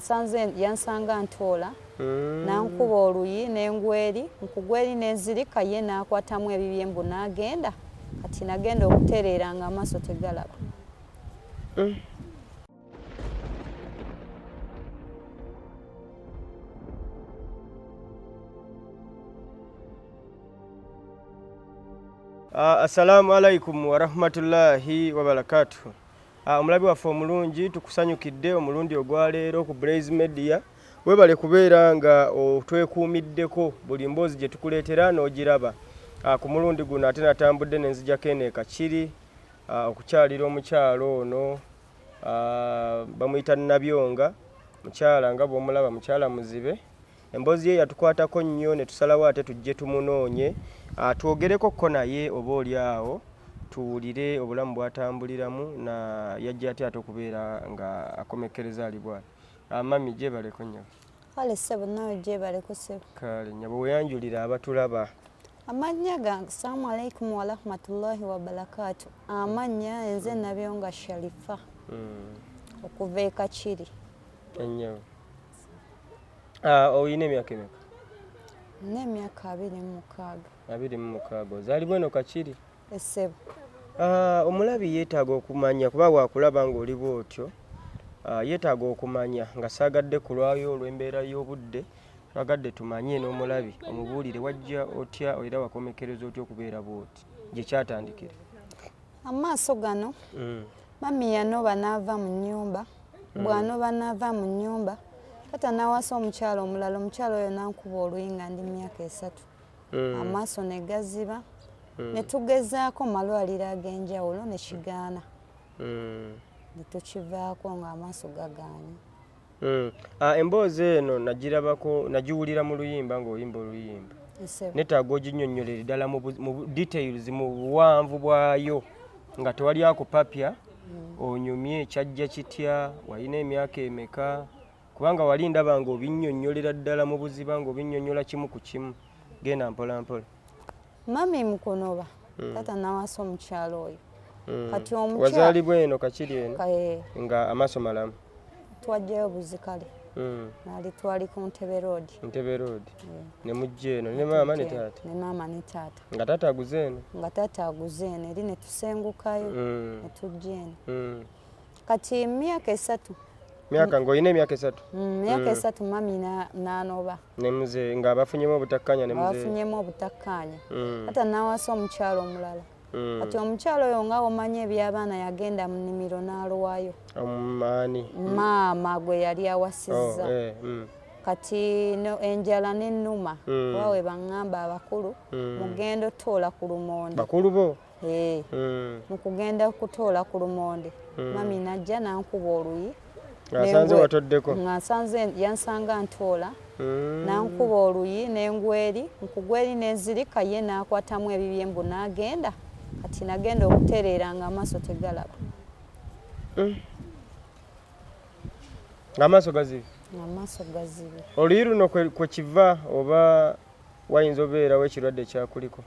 Nsanze yansanga ntoola nankuba oluyi nengwa eri, nkugwa eri nenzirika, ye n'akwatamu ebibye mbu n'agenda. Kati nagenda okutereera nga amaaso tegalaba. Assalamu alaikum warahmatullahi wabarakatuh. Omulabi waffe omulungi, tukusanyukidde omulundi ogwaleero ku Blaze Media. Webale kubeera nga otwekuumiddeko buli mboozi gye tukuleetera n'ogiraba. Ku mulundi guno ate natambudde ne nzijako eno e Kakiri okukyalira omukyalo ono, bamuyita Nabyonga. Mukyala nga bw'omulaba, mukyala muzibe. Emboozi ye yatukwatako nnyo ne tusalawo ate tujje tumunoonye, twogereko ko naye oba oli awo tuwulire obulamu bw'atambuliramu na yajja atya ate okubeera nga akomekkereza ali bw'ati. Mami, gyebaleko nnyabo. Kale ssebo, naawe gyebaleko ssebo. Kale nnyabo, weeyanjulira abatulaba. Amannya gange, salaamu alaikum warahmatullahi wabarakatu. Amannya enze Nabyonga Sharifa okuva e Kakiri. Ennyabo, olina emyaka emeka? Nina emyaka 26. 26. Ozaalibwa eno Kakiri? Essebo. Omulabi yeetaaga okumanya, kuba wakulaba ng'oli bw'otyo, yeetaaga okumanya nga saagadde kulwayo olw'embeera y'obudde, twagadde tumanye n'omulabi omubuulire wajja otya era wakomekereza otya okubeera bw'oti, gye kyatandikira. Amaaso gano, mami yanoba n'ava mu nnyumba. Bw'anoba n'ava mu nnyumba, taata n'awasa omukyala omulala. Omukyala oyo n'ankuba oluyi nga ndi myaka 3. Amaaso ne gaziba. Ne tugezaako mu malwaliro ag'enjawulo ne kigaana. Ne tukivaako ng'amaaso gagaanye. Emboozi eno nagirabako, nagiwulira mu luyimba ng'oyimba oluyimba. Ssebo. Neetaaga oginnyonnyolere ddala mu details, mu buwanvu bwayo, nga tewali akupapya, onyumye kyajja kitya, walina emyaka emeka, kubanga wali ndaba ng'obinnyonnyolera ddala mu buziba, ng'obinnyonnyola kimu ku kimu. Genda mpola mpola. Mami mukunoba, taata n'awasa omukyala oyo. Kati omukyala Wazaalibwa eno Kakiri eno Kaye, nga amaaso malamu? Twajjayo buzikale. Nali twali ku Ntebe Road. Ntebe Road. Ne mujja eno ne maama ne taata? Ne maama ne taata. Nga taata aguze eno? Nga taata aguze eno eri, ne tusengukayo ne tujja eno. Kati myaka 3. Myaka ng'olina emyaka 3? Myaka 3, mami n'anoba. Ne muzeeyi nga bafunyemu obutakkaanya ne muzeeyi? Bafunyemu obutakkaanya. Taata n'awasa omukyala omulala. Kati omukyala oyo, nga omanyi eby'abaana, yagenda mu nnimiro n'alwayo. Maani? Maama gwe yali awasizza. Oh, eh. Kati no enjala n'ennuma, kuba we baŋŋamba abakulu, mugenda otoola ku lumonde. Bakulu bo? Eh. Mu kugenda kutoola ku lumonde, mami najja n'ankuba oluyi. Ng'asanze watoddeko? Nga nsanze yansanga ntoola. Nankuba oluyi nengwa eri, nkugwa eri nenzirika, ye n'akwatamu ebibye mbu n'agenda. Kati nagenda okutereera nga amaaso tegalaba. Ng'amaaso gazibu? Amaaso gazibu. Oluyi luno kwe kiva oba wayinza obeerawo ekirwadde ekyakuliko?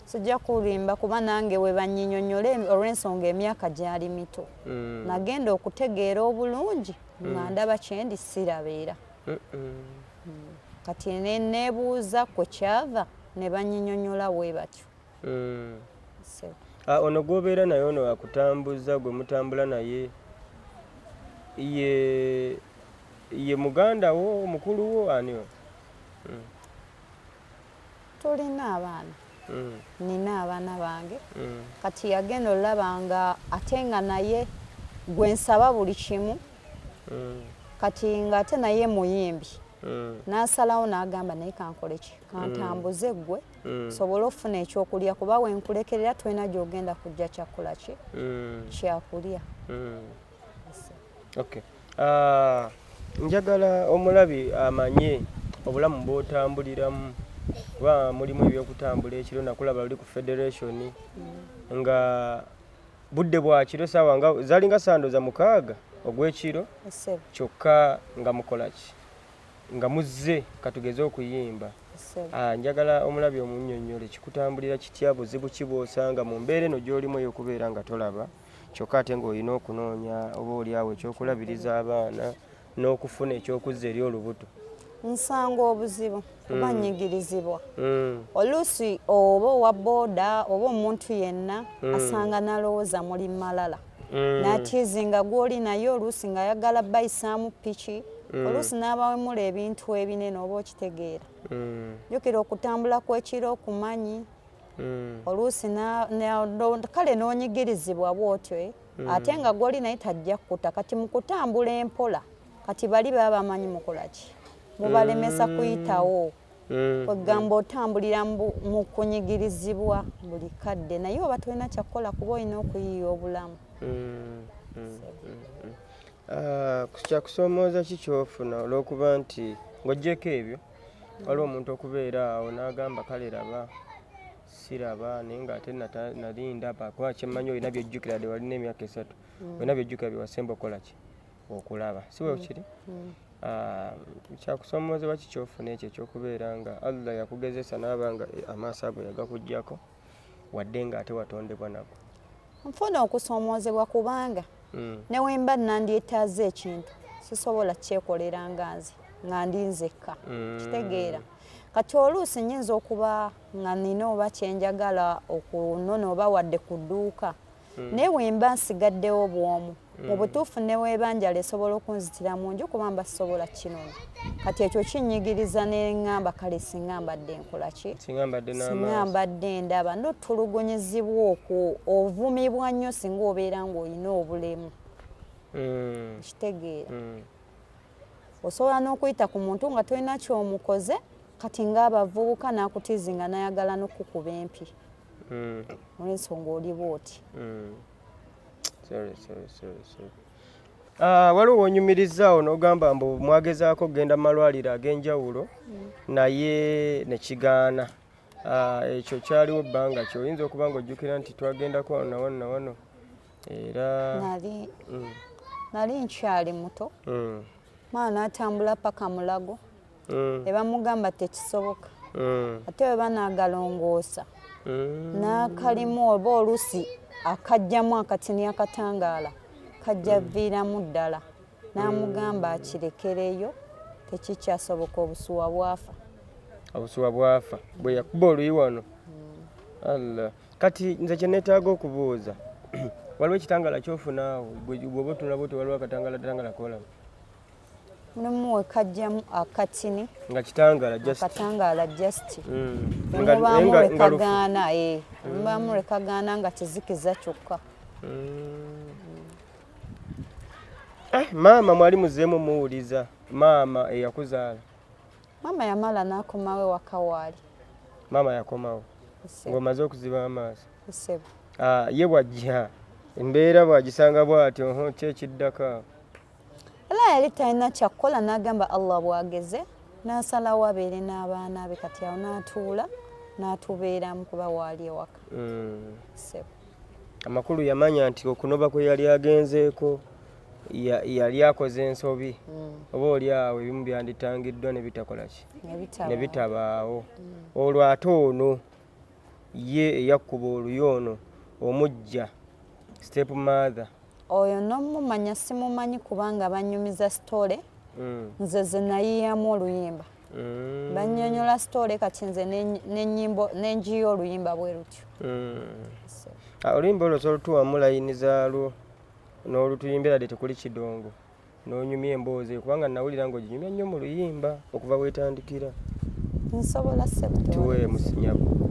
Sijja kulimba, kuba nange we bannyinyonnyole, olw'ensonga emyaka gyali mito. Nagenda okutegeera obulungi nga ndaba kyendi sirabeera. Kati ne neebuuza kwe kyava, ne bannyinyonnyola bwe batyo. Ono gw'obeera naye, ono akutambuza, gwe mutambula naye, ye ye muganda wo, mukulu wo, ani o? Tulina abaana. Nina abaana bange. Kati yagenda olaba nga ate nga naye gwe nsaba buli kimu. Kati nga ate naye muyimbi. N'asalawo n'agamba, naye kankole ki, kantambuze ggwe sobole okufuna ekyokulya, kuba we nkulekerera tolina gy'ogenda kujja kyakola ki, kyakulya. Okay. Njagala omulabi amanye obulamu bw'otambuliramu, kuba mulimu ebyokutambula ekiro. Nakulaba luli ku Federation nga budde bwa kiro, saawa nga zalinga sandoza 6 ogw'ekiro, kyokka nga mukola ki, nga muzze katugeze okuyimba. Njagala omulabi omunnyonnyole kikutambulira kitya, buzibu ki bw'osanga mu mbeera eno gy'olimu ey'okubeera nga tolaba, kyokka ate ng'olina okunoonya oba oli awo ekyokulabiriza abaana. N'okufuna ekyokuzza eri olubuto. Nsanga obuzibu kuba nnyigirizibwa. Oluusi oba owa booda oba omuntu yenna asanga n'alowooza muli malala, n'atiizinga gw'oli naye, oluusi ng'ayagala bayisaamu piki, oluusi n'abawemula ebintu ebinene, oba okitegeera. Jjukira okutambula kw'ekiro okumanyi, oluusi kale n'onyigirizibwa bw'otyo, eh? Ate nga gw'oli naye tajja kkuta. Kati mu kutambula empola, kati bali baba bamanyi mukola ki, mubalemesa kuyitawo. Kwegamba otambulira mu kunyigirizibwa buli kadde, naye oba tolina kyakukola kuba olina okuyiiya obulamu. Ah, kyakusoomooza ki kyofuna olw'okuba nti ng'oggyeko ebyo, waliwo omuntu okubeera awo n'agamba, "Kale raba, siraba," naye ng'ate nali ndaba, kuba kyemmanyi olina byojjukira dde walina emyaka 3, olina byojjukira bye wasemba okukola ki, okulaba, si bwe kiri? Ah, kyakusoomoozebwa ki kyofuna ekyo ekyokubeera nga Allah yakugezesa n'aba nga amaaso ago yagakuggyako, wadde ng'ate watondebwa nago? Nfuna okusoomoozebwa kubanga ne wemba nandyetaaze ekintu, sisobola kyekolera nga nze nga ndi nzekka. Kitegeera, kati oluusi nyinza okuba nga nina oba kyenjagala okunona oba wadde ku dduuka, naye wemba nsigaddewo bwomu, mu butuufu neweeba njala esobola okunzitira mu nju kuba mba sisobola kinona. Kati ekyo kinnyigiriza, neŋŋamba, kale singa mbadde nkola ki, singa mbadde singa n'amaaso. Mbadde ndaba. Notulugunyizibwa okwo, ovumibwa nnyo singa obeera ng'olina obulemu. Kitegeera, osobola n'okuyita ku muntu nga tolina kyomukoze, kati ng'abavubuka n'akutiizi nga n'ayagala n'okukuba empi olw'ensonga oli bwoti. Sorry, sorry, sorry, sorry. Ah, waliwo wonyumirizaawo n'ogamba mbu mwagezaako okugenda mu malwaliro ag'enjawulo naye ne kigaana. Ah, ekyo kyaliwo bbanga ki? Oyinza okuba ng'ojjukira nti twagendako wano na wano na wano era? Nali nali nkyali muto. Mwana n'atambula paka Mulago, ne bamugamba tekisoboka. Ate bwe banaagalongoosa n'akalimu oba oluusi akajjamu akatini akatangaala kajja viiramu ddala, n'amugamba akirekereyo, tekikyasoboka, obusuwa bwafa. Obusuwa bwafa bwe yakuba oluyi wano. Allah, kati nze kye neetaaga okubuuza, waliwo ekitangala kyofunaawo bw'oba otunula bwoti, waliwo akatangala tangala kolaba? Mulimu we kajjamu akatini. Nga kitangala just? Akatangaala just. Nga Mubaamu nga lufu. lwekagaana, eh, mubaamu lwekagaana nga kizikiza kyokka. Eh, maama mwali muzeemu muwuliza maama eyakuzaala? Maama yamala n'akomawo ewaka waali. Maama yakomawo ng'omaze okuziba amaaso? Ssebo. Ah, ye bwajja embeera bwagisanga bw'atyo, oho, ki ekiddako awo? Era yali talina kyakukola, n'agamba Allah bwageze, n'asalawo abeere n'abaana be. Kati awo n'atuula n'atubeeramu kuba waali ewaka. Ssebo. Amakulu yamanya nti okunoba kwe yali agenzeeko yali akoze ensobi, oba oli awo ebimu byanditangiddwa ne bitakola ki, ne bitabaawo. Olwo ate ono ye eyakkuba oluyi, ono omujja, step mother? Oyo nomumanya simumanyi kubanga banyumiza story. Nze ze nayiyamu oluyimba. Bannyonnyola story, kati nze n'ennyimbo nenjiya oluyimba bwe lutyo. Ah, oluyimba olwo osobola otuwamu layini zaalwo n'olutuyimbira dde tekuli kidongo, n'onyumya emboozi eyo, kubanga nawulira ng'oginyumya nnyo mu luyimba okuva weetandikira? Nsobola, ssebo. Tuwe musinyabo.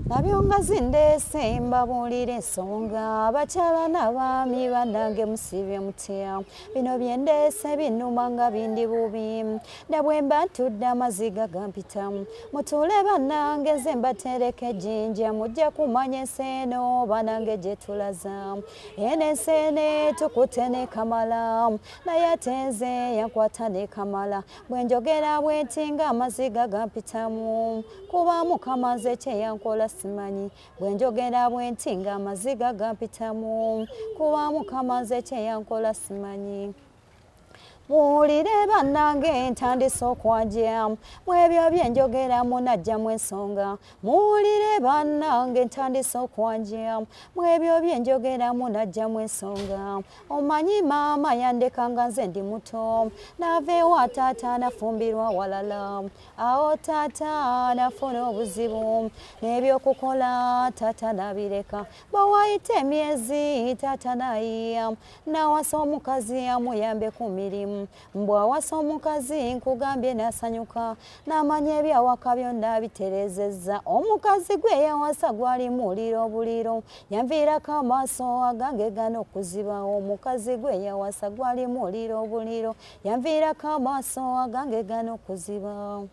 Nabyo nga zindeese mbabuulira ensonga, abakyala n'abaami bannange, musibye mutya? Bino byendeese binuma nga bindi bubi, ne bwe mba ntudde amaziga gampitamu. Mutuule bannange, nze mbatereka ejjinja, mujja kumanya ensi eno banange gye tulaza. Eno ensi eno tukutte ne kamala, naye ate nze yankwata ne kamala. Bwe njogera bwe nti nga amaziga gampitamu, kuba Mukama nze kyeyankola simanyi. Bwe njogera bwe nti nga amaziga gampitamu, kuba Mukama nze kyeyankola simanyi. Muwulire bannange ntandise okwanja, mu ebyo bye njogera munajjamu ensonga. Muwulire bannange ntandise okwanja, mu ebyo bye njogera munajjamu ensonga. Omanyi maama yandeka nga nze ndi muto, naava ewa taata nafumbirwa walala. Awo taata nafuna obuzibu, n'ebyokukola taata nabireka. Bwe wayita emyezi taata nayiya, nawasa omukazi amuyambe ku mirimu. Mbw'awasa omukazi nkugambye n'asanyuka, n'amanya ebyawaka byonna biterezezza. Omukazi gwe yawasa gwali muliro buliro, yanviirako amaaso agange gano okuziba. Omukazi gwe yawasa gwali muliro buliro, yanviirako amaaso agange gano okuziba.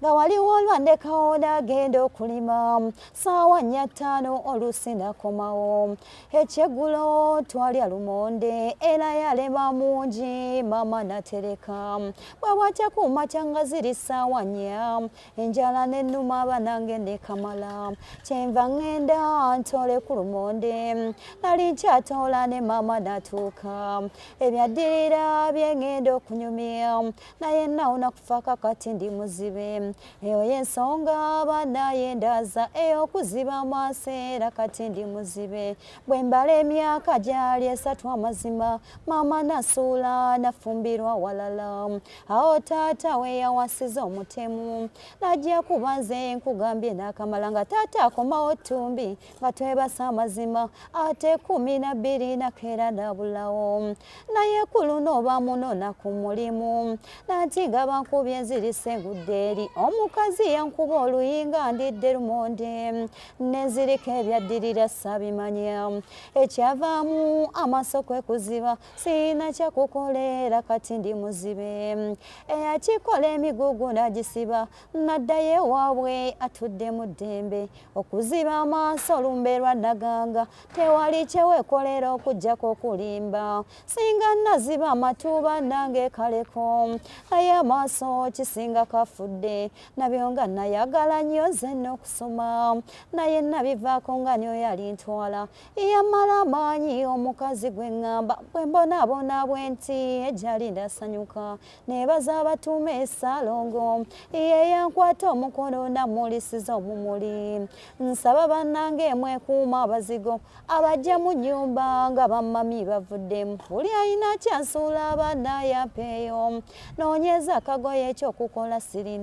Nga waliwo olwandekawo n'agenda okulima, saawa 4:05 oluusi nakomawo. Ekyeggulo twalya lumonde, era yalema mungi maama natereka. Bwe bwakya ku makya nga ziri ssaawa 4, enjala n'ennuma banange nekamala. Kyenva ŋŋenda ntoole ku lumonde, nali nkyatoola ne maama n'atuuka. Ebyaddirira bye ŋŋenda okunyumya, naye nawona kufa kakati ndi muzibe. Eyo y'ensonga bannayendaaza ey'okuziba amaaso era kati ndi muzibe. Bwe mbala emyaka gyali 3 amazima, maama nasuula nafumbirwa walala. Awo taata we yawasiza omutemu, najja kuba nze nkugambye n'akamala. Nga taata akomawo ttumbi nga twebasa amazima, ate 12 nakeera nabulawo. Naye ku luno bamunona ku mulimu, nanti nga bankubye nzirise ngudde eri. Omukazi yankuba oluyinga ndidde lumonde, nenzirika ebyaddirira sabimanya. Ekyavaamu amaaso kwe kuziba, sirina kyakukola era kati ndi muzibe. Eyakikola emigugu n'agisiba, naddayo ewaabwe atudde mu ddembe. Okuziba amaaso olumbe lwa nnaganga, tewali kyeweekolera okuggyako okulimba. Singa naziba amatu bannange kaleko, naye amaaso kisinga kafudde. Nabyo nga nayagala nnyo nze n'okusoma, naye nabivaako nga nnyo yali ntwala. Yamala amaanyi omukazi gwe ŋŋamba, bwe mbonaabona bwe nti ejjali ndasanyuka. Neebaza abatume Ssaalongo, ye yankwata omukono namulisiza obumuli. Nsaba bannange mwekuuma abazigo abajja mu nnyumba nga bammami bavuddemu. Buli alina kyansuula abaana yampeeyo, noonyeza akagoye ekyokukola sirina.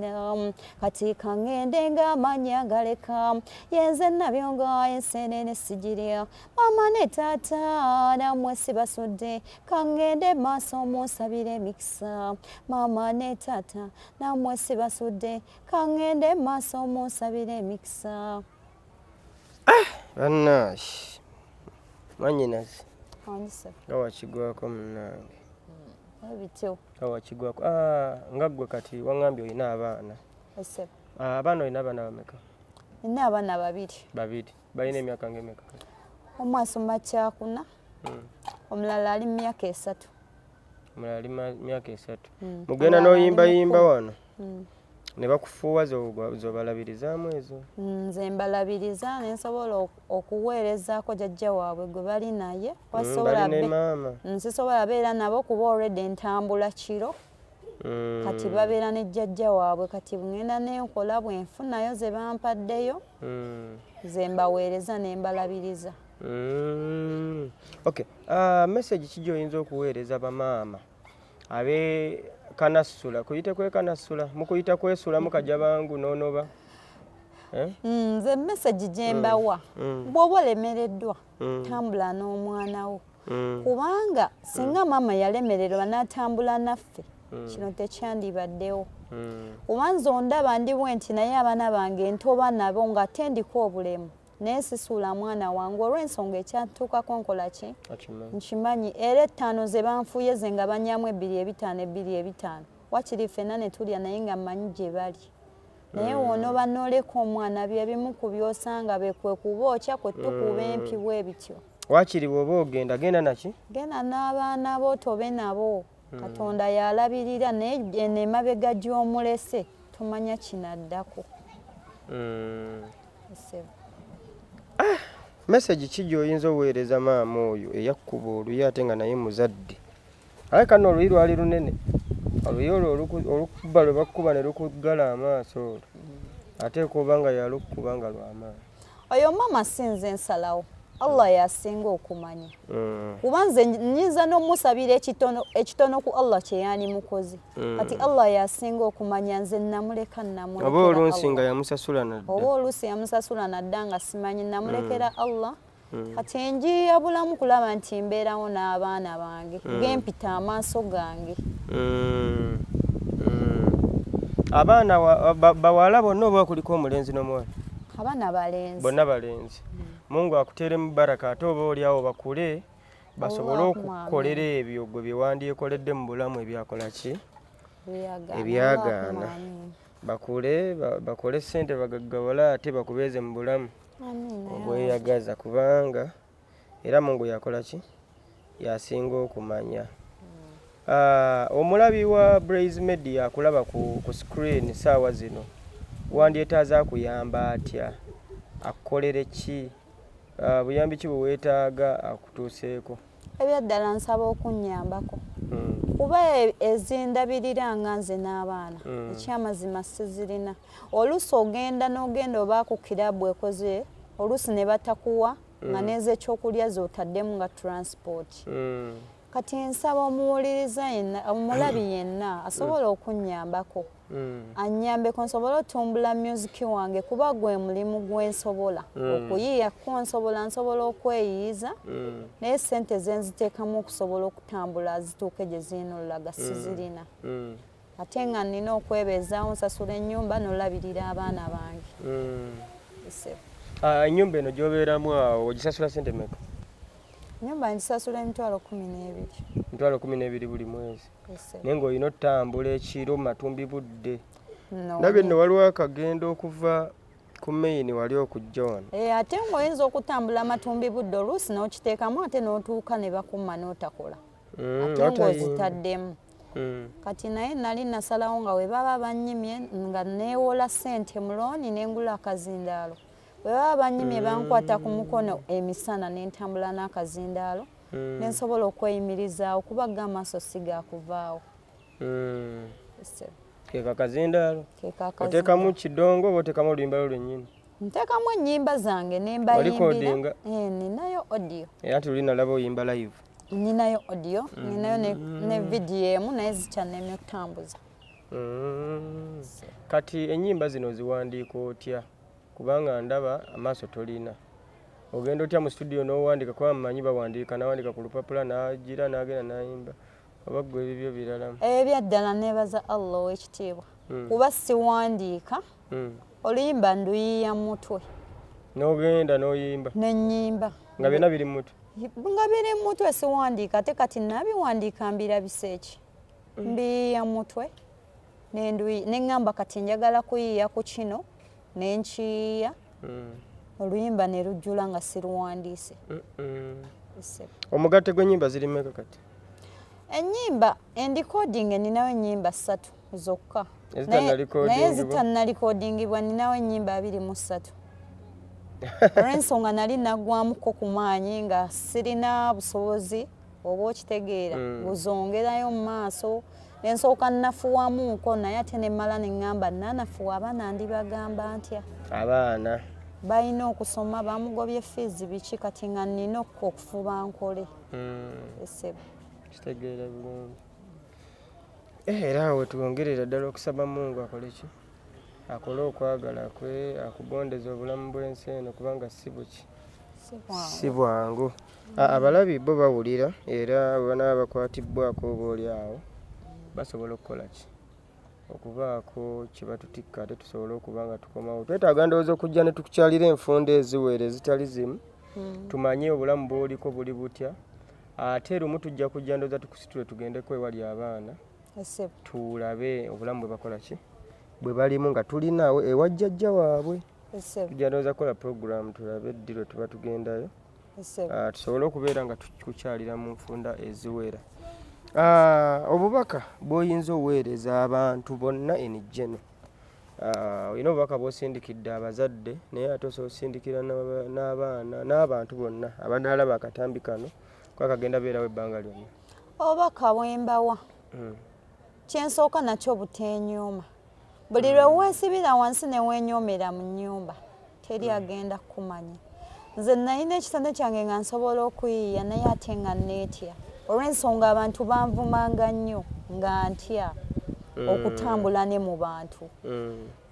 Kati kaŋŋende ng'amannya galeka, yenze nabyo nga enseenene sigirya. Maama ne taata nammwe sibasudde, kaŋŋende maaso munsabire emikisa. Maama ne taata nammwe sibasudde, kaŋŋende maaso munsabire emikisa. Bannange mwannyinaze, nga wakigwako munnange. Ebityo. Nga wakigwako. Nga ggwe kati waŋŋambye olina abaana. Abaana olina abaana bameka? Nina abaana 2. 2. Balina emyaka ng'emeka? Omu asoma kyakuna, omulala ali mu myaka 3. Omulala ali myaka 3. Mugenda n'oyimbayimba wano? Ne bakufuuwa z'obalabirizaamu ezo? Nze mbalabiriza ne nsobola okuweerezaako jjajja waabwe gwe bali naye. Bali ne maama. Nsisobola beera nabo kuba already ntambula kiro. Kati babeera ne jjajja waabwe, kati ŋŋenda ne nkola bwe nfunayo ze bampaddeyo, ze mbaweereza ne mbalabiriza. Okay. Message ki gy'oyinza okuweereza bamaama abe kanassula, kuyite kwekanassula, mukuyita kwesula mukajja bangu n'onoba? Nze message gye mbawa, bw'oba olemereddwa, tambula n'omwana wo. Kubanga singa maama yalemererwa n'atambula naffe, kino tekyandibaddewo. Kuba nze ondaba ndi bwe nti, naye abaana bange ntoba nabo nga ate ndiko obulemu, naye sisuula mwana wange olw'ensonga ekyantuukako nkola ki? Nkimanyi. Era 5 ze banfuuye ze nga bannyamu 2 5 2 5. Wakiri ffenna ne tulya naye nga mmanyi gye bali. Naye w'onooba n'oleka omwana bye bimu ku by'osanga be kwe kubookya kwe tukuba empi bwe bityo. Wakiri bw'oba ogenda, genda naki? Genda n'abaana bo tobe nabo. Katonda y'alabirira, naye eno emabega gy'omulese tomanya kinaddako. Message ki gy'oyinza oweereza maama oyo eyakkuba oluyi ate nga naye muzadde? Aye kano oluyi lwali lunene, oluyi olwo olukuba lwe bakukuba ne lukuggala amaaso olwo, ateekwa oba nga yalukuba nga lw'amaanyi. Oyo maama sinze nsalawo, Allah yasinga okumanya. Kuba nze nnyinza n'omusabira ekitono ku Allah kye yandimukoze. Kati Allah yasinga okumanya, nze namuleka namulekera. Oba oluusi nga yamusasula nadda. Oba oluusi yamusasula nadda nga simanyi, namulekera Allah. Kati njiya bulamu kulaba nti mbeerawo n'abaana bange, gempita amaaso gange. Abaana bawala bonna oba kuliko omulenzi n'omuwala? Abaana balenzi. Bonna balenzi. Mungu akuteeremu baraka, ate oba oliawo bakule basobole okukolera ebyo gwe bye wandyekoledde mu bulamu ebyakola ki? Ebyagaana. Bakule bakole ssente bagaggawale ate bakubeeze mu bulamu obweyagaza, kubanga era Mungu yakola ki? Yasinga okumanya. Omulabi wa Blaze Media akulaba ku screen saawa zino, wandyetaaze akuyamba atya? Akukolere ki? Buyambi ki bwe weetaaga akutuuseeko? Ebyaddala nsaba okunnyambako. Kuba ezindabirira nga nze n'abaana, ekyamazima sizirina. Oluusi ogenda n'ogenda oba ku kirabu ekoze, oluusi ne batakuwa nga n'ez'ekyokulya z'otaddemu nga transport. Kati nsaba omuwuliriza yenna, omulabi yenna asobola okunnyambako. Annyambeko nsobole otumbula music wange, kuba gwe mulimu gwe nsobola. Okuyiiya ko nsobola okweyiiza, naye ssente ze nziteekamu okusobola okutambula zituuke gye zirina olulaga sizirina. Ate nga nnina okwebeezaawo, nsasula ennyumba n'olabirira abaana bange. Ennyumba eno gy'obeeramu awo ogisasula ssente mmeka? Ennyumba ngisasula 12,000. 12,000 buli mwezi. Naye ng'olina otambula ekiro matumbi budde. Ndabye nno waliwo akagendo okuva ku main wali okujja wano. Ate ng'oyinza okutambula matumbi budde oluusi n'okiteekamu ate n'otuuka ne bakumma n'otakola. Ate ng'ozitaddemu. Kati naye nali nasalawo nga we baba bannyimye nga neewola ssente mu looni ne ngula akazindaalo. Bwe baba bannyimye bankwata ku mukono emisana ne ntambula n'akazindaalo, ne nsobola okweyimirizaawo kuba ga amaaso si gaakuvaawo. Ke kakazindaalo? Oteekamu kidongo oba oteekamu oluyimba lwo lwennyini? Nteekamu ennyimba zange ne mbayimbira. Ninayo audio. Era nti luli nalaba oyimba live. Ninayo audio, ninayo ne video emu naye zikyannemye okutambuza. Kati ennyimba zino oziwandiika otya? Kubanga ndaba amaaso tolina. Ogenda otya mu studio n'owandiika? Kuba mmanyi bawandiika, n'awandiika ku lupapula n'agira n'agenda n'ayimba. Oba ggwe ebibyo birala? Ebyaddala neebaza Allah ow'ekitiibwa. Kuba siwandiika, oluyimba nduyiiya mutwe. N'ogenda n'oyimba? N'ennyimba. Nga byonna biri mu mutwe? Nga biri mu mutwe, siwandiika. Ate kati nabiwandiika mbirabise ki? Mbiyiiya mutwe. Ne ŋŋamba kati njagala kuyiiya ku kino, ne nkiyiiya. Oluyimba ne lujjula nga siruwandiise. Omugatte gw'ennyimba ziri mmeka kati? Ennyimba endikodinge ninawo ennyimba 3 zokka. Naye zitannalikodingibwa ninawo ennyimba 23. Olw'ensonga nali naggwamuko ku maanyi nga sirina busobozi oba okitegeera buzongerayo mu maaso. Ne nsooka nnafuwamuuko naye ate ne mmala ne ŋŋamba nnaanafuwa abaana ndibagamba ntya? Abaana balina okusoma, bamugobye fees biki, kati nga nnina okufuba nkole. Kitegeera bulungi. Era awo twongerera ddala okusaba Mungu akole ki? Akole okwagala kwe, akugondeze obulamu bw'ensi eno kubanga si buki? Si bwangu. Abalabi bo bawulira era bwe banaaba bakwatibwako oba oli awo basobola okukola ki? Okubaako kye batutikka ate tusobole okuba nga tukomawo. Twetaaga ndowooza okujja ne tukukyalira enfunda eziwera ezitali zimu, tumanye obulamu bw'oliko buli butya. Ate lumu tujja kujja ndowooza tukusitule tugendeko ewali abaana, tulabe obulamu bwe bakola ki? Bwe balimu nga tulinawo ewa jjajja waabwe. Tujja ndowooza kukola program tulabe ddi lwe tuba tugendayo. Tusobole okubeera nga tukukyalira mu nfunda eziwera. Obubaka bw'oyinza oweereza abantu bonna in general. Olina obubaka bw'osindikidde abazadde naye ate osobola osindikira n'abaana n'abantu bonna abanaalaba akatambi kano kuba kagenda beerawo ebbanga lyonna. Obubaka bwembawa, kyensooka nakyo buteenyooma. Buli lwe weesibira wansi ne weenyoomera mu nnyumba, teri agenda kukumanya. Nze nalina ekitone kyange nga nsobola okuyiiya, naye ate nga neetya olw'ensonga abantu banvumanga nnyo, nga ntya okutambula ne mu bantu.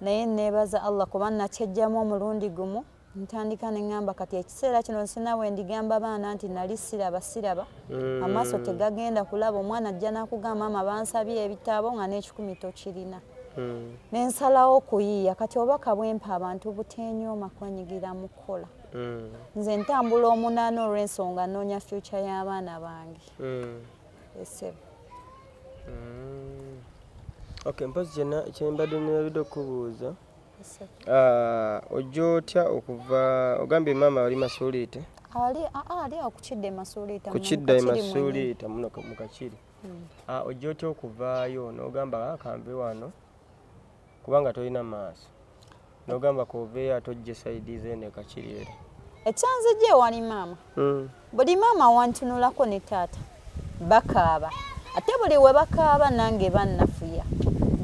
Naye neebaza Allah kuba nakyejjamu omulundi gumu, ntandika ne ŋŋamba kati ekiseera kino sina bwe ndigamba baana nti nali siraba siraba, amaaso tegagenda kulaba. Omwana ajja n'akugamba, "Maama, bansabye ebitabo," nga n'ekikumi tokirina. Ne nsalawo okuyiiya. Kati obubaka bwempa abantu, buteenyooma kwenyigira mu kukola. Nze ntambula omunaana olw'ensonga nnoonya future y'abaana bange. Esebo. Okay, mpozi kyembadde nerabidde okukubuuza. Esebo. Ah, ojja otya okuva ogambye maama ali Masuuliita? Ali ali awo kukidda e Masuuliita. Kukidda e Masuuliita muno mu Kakiri. Ah, ojja otya okuvaayo n'ogamba, "Ah, kanve wano," kubanga tolina maaso, n'ogamba koveeyo ate ojje side zeeno e Kakiri era? Ekyanzijja ewali maama, buli maama wantunulako ne taata bakaaba, ate buli we bakaaba nange bannafuya.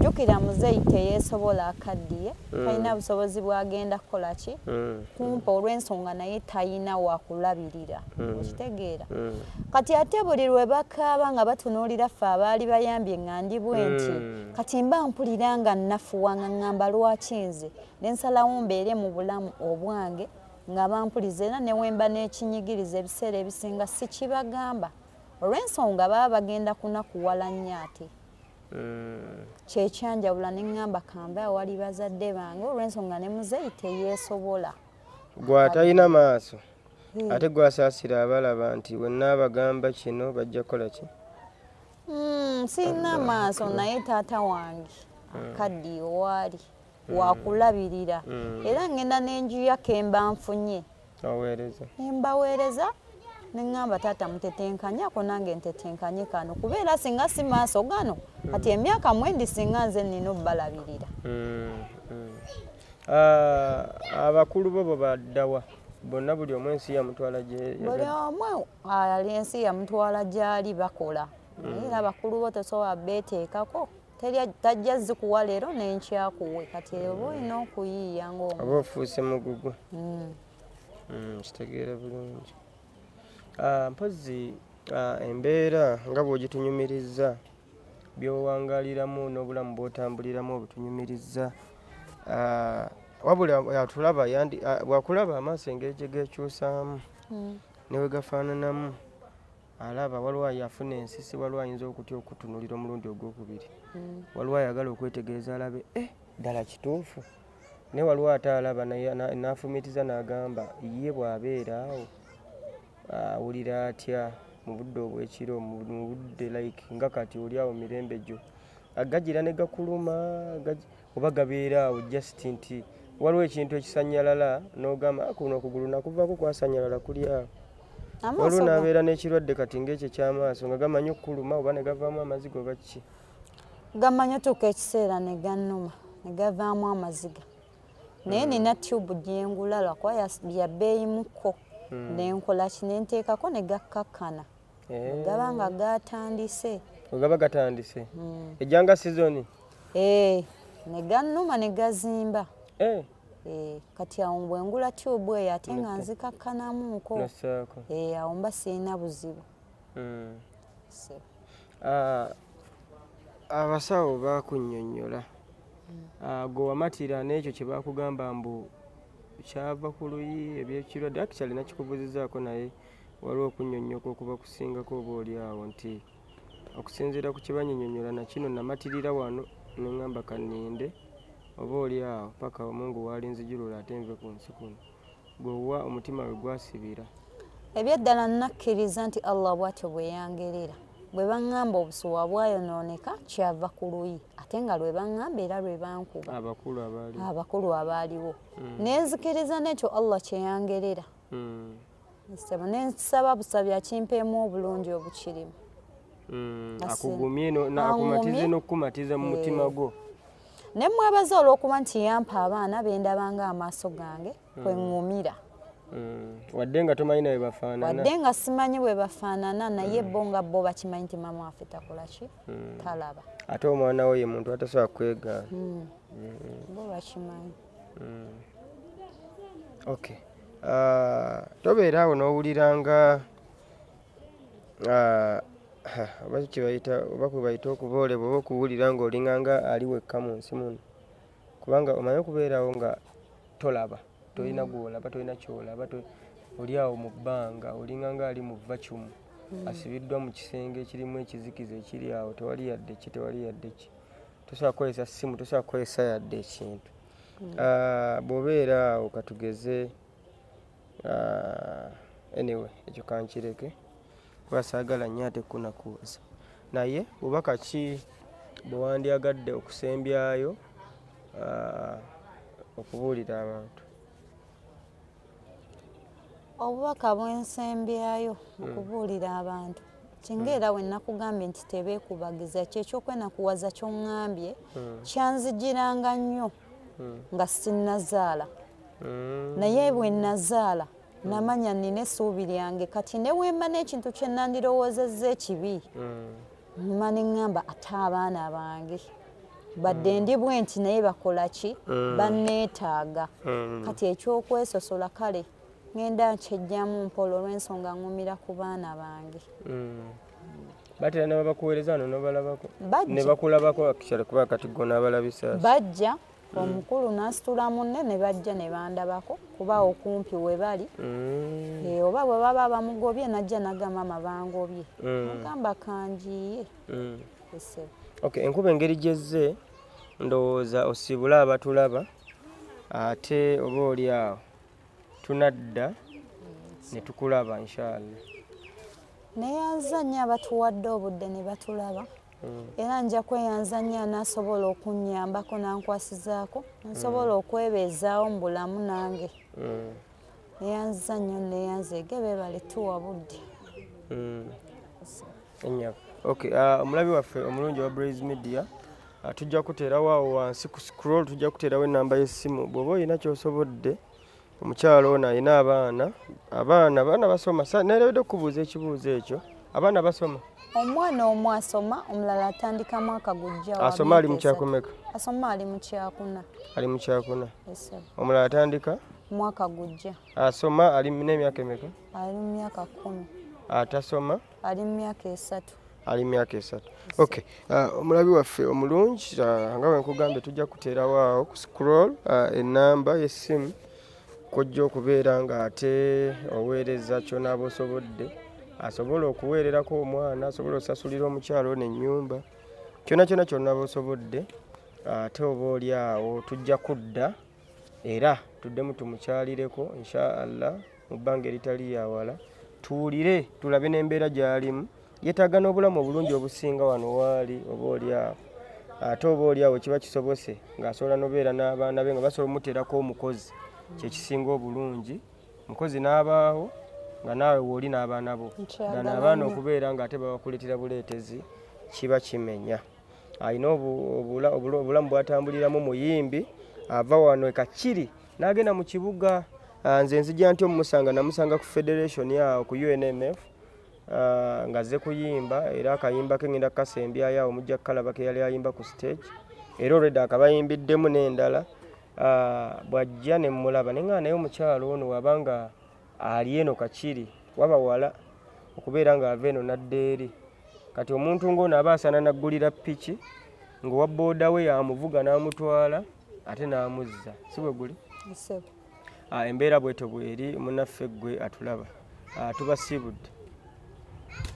Jjukira muzeeyi teyeesobola, akaddiye, talina busobozi bwagenda kukola ki kumpa olw'ensonga naye talina wakulabirira. Okitegeera? Kati ate buli lwe bakaaba nga batunuulira ffe abaali bayambye nga ndi bwe nti, kati mba mpulira nga nnafuwa, nga ŋŋamba lwaki nze? Ne nsalawo mbeere mu bulamu obwange nga bampuliza, era ne wemba n'ekinyigiriza ebiseera ebisinga sikibagamba olw'ensonga baba bagenda kunakuwala nnyo. Ate kyekyanjawula ne ŋŋamba kambe awali bazadde bange olw'ensonga ne muzeeyi teyeesobola. Gwe atalina maaso, ate gwasaasira abalaba nti wennaabagamba kino bajja kukola ki? Sirina maaso, naye taata wange akaddiye owaali wakulabirira, era ngenda n'enjuya kemba nfunye oweereza. Nembaweereza, neŋŋamba taata mutetenkanye ako nange ntetenkanye kano, kubeera singa si maaso gano kati emyaka mwendi singa nze nina obbalabirira. Ah, abakulu bo bo baddawa bonna? Buli omu ensi yamutwala gye Buli omu ali ensi yamutwala gyali bakola, naye era abakulu bo tosobola beeteekako. Tajja zikuwa leero n'enkyakuwe. Kati oba olina okuyiiya ng'omu. Oba ofuuse mugugu. Kitegeera bulungi. Ah, mpozzi embeera nga bw'ogitunyumiriza, by'owangaliramu n'obulamu bw'otambuliramu obutunyumiriza, wabula atulaba bwakulaba amaaso engeri gye geekyusaamu ne we gafaananamu, alaba waliwo afuna ensisi, waliwo ayinza okutya okutunulira omulundi ogwokubiri, waliwo ayagala okwetegereza alabe ddala kituufu, naye waliwo ate alaba naye n'afumiitiza n'agamba ye bw'abeera awo awulira atya mu budde obw'ekiro, mu budde like nga kati oli awo mirembe gyo gagira ne gakuluma, oba gabeera awo just nti waliwo ekintu ekisanyalala n'ogamba, "Ah, kuno okugulu nakuvaako kwasanyalala kuli awo." Amaaso Waliwo n'abeera n'ekirwadde kati ng'ekyo eky'amaaso nga gamanyi okukuluma oba ne gavaamu amaziga oba kiki? Gamanyi otuuka ekiseera ne gannuma ne gavaamu amaziga, naye nina tube gyengula lwakuba ya bbeeyimukko, nenkola ki, nenteekako ne gakkakkana. Gaba nga gatandise. Bwe gaba gatandise ejjanga season. Eh, ne gannuma ne gazimba. Eh, kati awo bwe ngula tube eyo ate nga nzikakkanamuko. Nossaako. Eh, awo mba sirina buzibu. Ah, abasawo bakunnyonnyola. Ah, gwe wamatira n'ekyo kye bakugamba mbu kyava ku luyi ebyekirwadde? Actually nakikubuuzizaako, naye waliwo okunnyonnyoka okuba kusingako oba oli awo nti okusinziira ku kye bannyonnyonyola na kino namatirira wano ne ŋŋamba kanninde oba oli awo paka Omungu waalinzijulula ate nve ku nsi kuno. Gwe wa omutima we gwasibira? Ebyeddala nakkiriza nti Allah bw'atyo bwe yangerera. Bwe baŋŋamba obusuwa bwayonooneka kyava ku luyi, ate nga lwe baŋŋamba era lwe bankuba. Abakulu abaali Abakulu abaaliwo, nenzikiriza n'ekyo Allah kye yangerera. Ssebo, nensaba busabi akimpeemu obulungi obukirimu. Akugumye akumatize n'okukumatiza mu mutima gwo. Ne mwebaza olw'okuba nti yampa abaana bendabanga amaaso gange kwe ŋŋumira. Wadde nga tomanyi nawe bafaanana. Wadde nga simanyi bwe bafaanana, naye bo nga bo bakimanyi nti maama waffe takola ki, talaba. Ate omwana we ye muntu atasobola kwegaana. Bo bakimanyi. Okay. Tobeera awo n'owulira nga oba kibayita oba kwe bayita okuboolebwa oba okuwulira ng'olinga nga ali wekka mu nsi muno, kubanga omanyi okubeerawo nga tolaba, tolina gw'olaba, tolina ky'olaba, oli awo mu bbanga, olinga nga ali mu vacuum, asibiddwa mu kisenge ekirimu ekizikiza ekiri awo, tewali yadde ki, tewali yadde ki, tosobola kukozesa ssimu, tosobola kukozesa yadde ekintu. Bw'obeera awo katugeze, anyway ekyo kankireke kuba saagala nnyo ate kunakuwaza, naye bubaka ki bwe wandyagadde okusembyayo okubuulira abantu? Obubaka bwensembyayo okubuulira abantu kinga era we nakugambye nti tebeekubagiza, kyekyokwena-kuwaza kyoŋŋambye kyanzijiranga nnyo nga sinnazaala, naye bwe nazaala namanya nina essuubi lyange. Kati ne wemba n'ekintu kye nandirowoozezza ekibi, mma ne ŋŋamba ate abaana bange badde ndi bwe nti, naye bakola ki, banneetaaga. Kati ekyokwesosola kale ŋŋenda nkyejjamu mpola olw'ensonga ŋŋumira ku baana bange. Batera ne babakuweereza wano n'obalabako ne bakulabako actually, kuba kati gwe n'abalabisa? Bajja, omukulu n'asitula munne ne bajja ne bandabako kuba okumpi we bali. Oba bwe baba bamugobye najja nagamba mama bangobye, agamba kanjiye. Okay, enkuba engeri gyezze ndowooza osiibule abatulaba, ate oba oli awo tunadda ne tukulaba inshallah. Neyanza nnyo abatuwadde obudde ne batulaba, era nja kweyanza nnyo anaasobola okunnyambako n'ankwasizaako nsobola okwebeezaawo mu bulamu nange. Neyanza nnyo, neyanza ege beebale tuwa budde. Ennyabo. Okay, omulabi waffe omulungi wa Blaze Media, tujja kuteerawo awo wansi ku scroll, tujja kuteerawo ennamba y'essimu bw'oba olina ky'osobodde. Omukyalo ono alina abaana, abaana basoma? Neerabidde okukubuuza ekibuuzo ekyo. Abaana basoma? Omwana omu asoma, omulala atandika mwaka gujja wa Asoma ali mu myaka 3. Kyakumeka? Asoma ali mu kyakuna. Ali mu kyakuna. Ese. Omulala atandika? Mwaka gujja. Asoma ali n'emyaka emeka? Ali mu myaka 10. Atasoma? Ali mu myaka 3. Ali mu myaka 3. Okay. Omulabi waffe omulungi, nga bwe nkugambye tujja kuteerawo awo ku scroll ennamba y'essimu kw'ojja okubeera ng'ate oweereza ky'onaaba osobodde, asobola okuweererako omwana, asobola osasulira omukyalo ono ennyumba, kyonna kyonna ky'onaaba osobodde. Ate oba oli awo tujja kudda era tuddemu tumukyalireko insha Allah mu bbanga eritali yawala, tuwulire tulabe n'embeera gy'alimu. Yeetaaga n'obulamu obulungi obusinga wano waali. Oba oli awo ate oba oli awo kiba kisobose ng'asobola n'obeera n'abaana be nga basobola omuteerako omukozi, kyekisinga obulungi, mukozi n'abaawo nga naawe wooli n'abaana bo. Nkyagala Gano abaana nnyo. okubeera ng'ate babakuleetera buleetezi kiba kimenya. Alina obulamu bw'atambuliramu, muyimbi, ava wano e Kakiri n'agenda mu kibuga. Nze nzija nti omumusanga, namusanga ku federation awo ku UNMF, ng'azze kuyimba, era akayimba ke ngenda kukasembyayo awo mujja kukalaba ke yali ayimba ku stage, era already akabayimbiddemu n'endala. Bw'ajja ne mmulaba ne ŋŋamba naye omukyalo ono wabanga ali eno Kakiri waba wala okubeera ng'ava eno n'adda eri. Kati omuntu ng'ono aba asaana naggulira piki ng'owa booda we yamuvuga n'amutwala ate n'amuzza, si bwe guli? Ssebo. Embeera bwetyo bweri. Munnaffe ggwe atulaba, tubasiibudde.